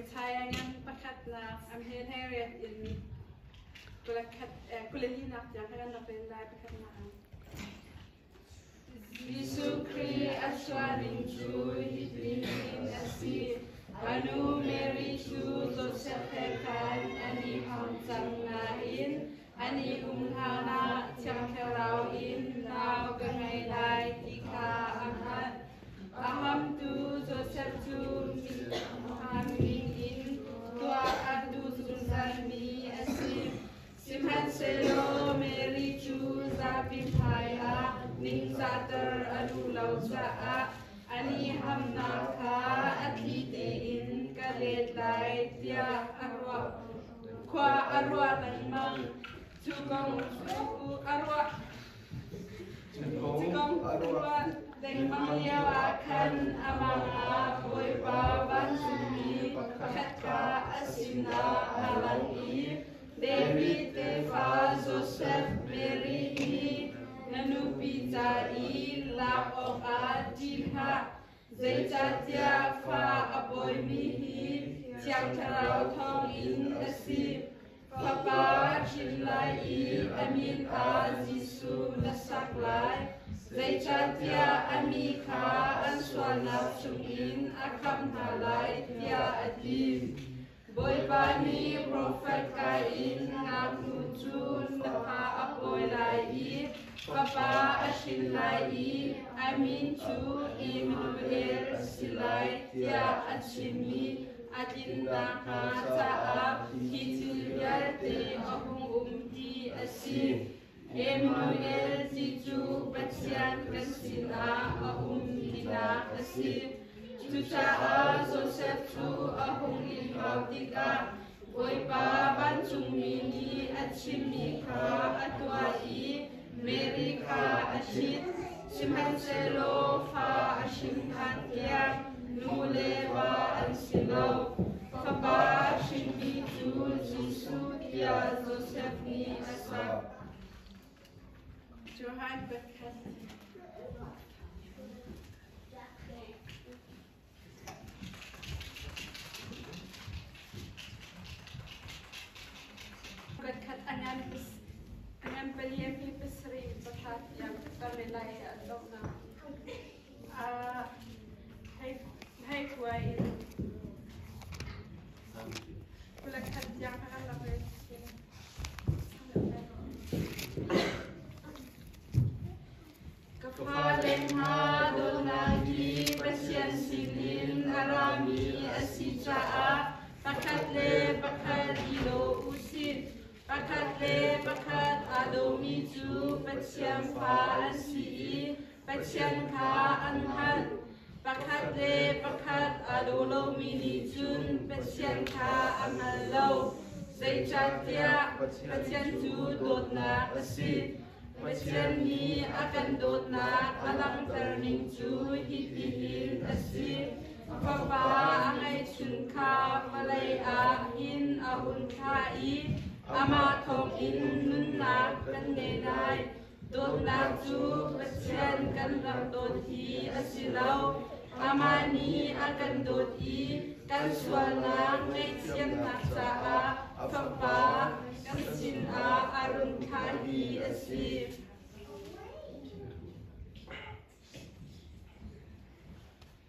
Messiah ngan pakhatnak a hme 18 in 24nak tiang kha kan rak rel lai pakhatnak ah. Jesuh Khrih a chuahning cu hitin a si. A nu Mary cu Josef he khan an i ham cang nain an i um hlanah Thiang Thlarau in nau ka ngei lai ti kha a hngalh. A hamtu Josef cu min in tuah a duh zungzalmi a si. Sihmanhsehlaw Mary cu zapi hmaiah ningzahter a duh lo caah an i hamnak kha a thli tein ka let lai tiah a ruah. Khua a ruah lengmang. Cu kong cu a ruah. Cu kong a ruah lengmang lioah khan a mang ah Bawipa vancungmi pakhat kha a sinah a lang i David tefa Josef, Mary hi na nupi ca i lak awkah ṭih hlah, zeicahtiah fa a pawimi hi Thiang Thlarau thawngin a si. Fapa a hrin lai i a min ah Jesuh na sak lai, zeicahtiah a mi kha an sualnak chungin a khamh hna lai, tiah a ti. Bawipa nih profet ka in ngaknu cu na fa a pawi lai i fapa a hrin lai i a min cu Immanuel a si lai tiah a chimmi a tlin nakhnga caah hi thil vialte a hung um ti a si. Emmanuel ti cu Pathian kan sinah a um tinak a si. Cucaah Josef cu a hung i hlau tikah Bawipa vancungmi nih a chimmi kha a tuah i Mary kha a ṭhit. Sihmanhsehlaw fa a hrin hlan tiang nu le va an si lo. Fapa a hrinmi cu Jesuh tiah Josef nih a sak. Johan pakhat. Pakhat a ngan a ngan pali a hme pasarih pahra tiang kan rel lai i a donghnak. Hei kua in 21 tiang kha kan rak rel. Ka fale hna dawtnak hi Pathian sinin a rami a si caah pakhat le pakhat i daw u sih. Pakhat le pakhat aa dawmi cu Pathian fa an si i Pathian kha an hngalh. Pakhat le pakhat aa daw lomi nih cun Pathian kha a hngal lo. Zeicahtiah Pathian cu dawtnak a si. Pathian nih a kan dawtnak a langhter ning cu hitihin a si. Fapa a ngeihchun kha vawlei ah hin a hun thlah i amah thawngin nunnak kan ngei lai. Dawtnak cu Pathian kan rak dawt hi a si lo. Amah nih a kan dawt i kan sualnak ngaihthiamnak caah Fapa kan sinah a run thlah hi a si.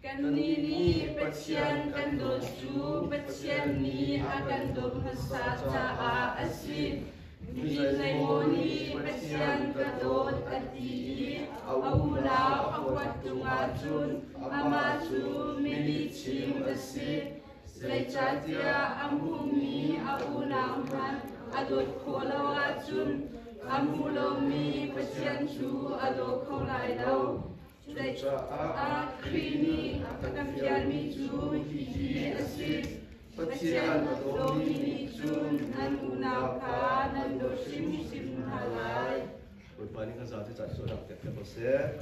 Kannih nih Pathian kan dawt cu Pathian nih a kan dawt hmasa caah a si. Mi zeimaw nih Pathian ka dawt a ti i a unau a huat ṭung ahcun amah cu milihchim a si. Zeicahtiah a hmuhmi a unau hmanh a dawt khawh lo ahcun a hmu lomi Pathian cu a daw kho lai lo. Cucaah Khrih nih a kan fialmi cu hihi a si: Pathian a dawmi nih cun nan unau kha nan dawt hrimhrim hna lai. Bawipa nih kan zapi ca cu rak pek ko seh.